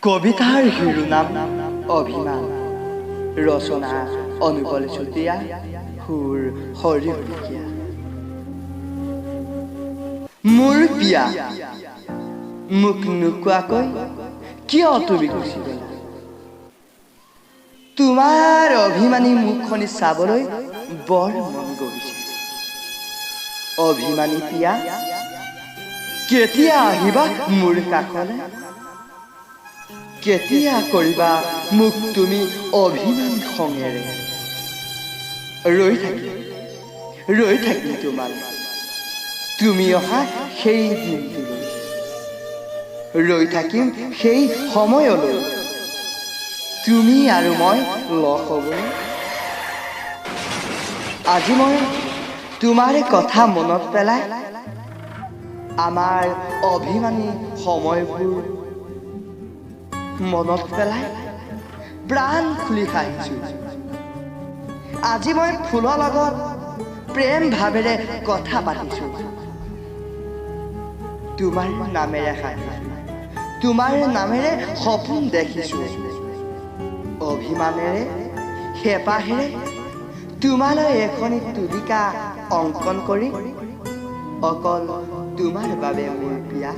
কবিতাৰ শিৰোনাম অভিমান, ৰচনা অনুপল চুতীয়া, সুৰ হৰি শইকীয়া। মোৰ পিয়া, মোক নোকোৱাকৈ কিয় তুমি গুচি গলা? তোমাৰ অভিমানী মুখখনি চাবলৈ বৰ মন গৈছে। অভিমানী পিয়া, কেতিয়া আহিবা মোৰ কাষলৈ? কেতিয়া কৰিবা মোক তুমি অভিমান খঙেৰে? ৰৈ থাকিম, ৰৈ থাকিম তোমালৈ, তুমি অহা সেই দিনটোলৈ, ৰৈ থাকিম সেই সময়লৈ, তুমি আৰু মই লগ হ'বলৈ। আজি মই তোমাৰ কথা মনত পেলাই, আমাৰ অভিমানী সময়বোৰ মনত পেলাই প্ৰাণ খুলি হাঁহিছো। আজি মই ফুলৰ লগত প্ৰেম ভাৱেৰে কথা পাতিছো, তোমাৰ নামেৰে হাঁহিছো, তোমাৰ নামেৰে সপোন দেখিছো। অভিমানেৰে, হেঁপাহেৰে তোমালৈ এখনি তুলিকা অংকন কৰি অকল তোমাৰ বাবে মোৰ প্ৰিয়া।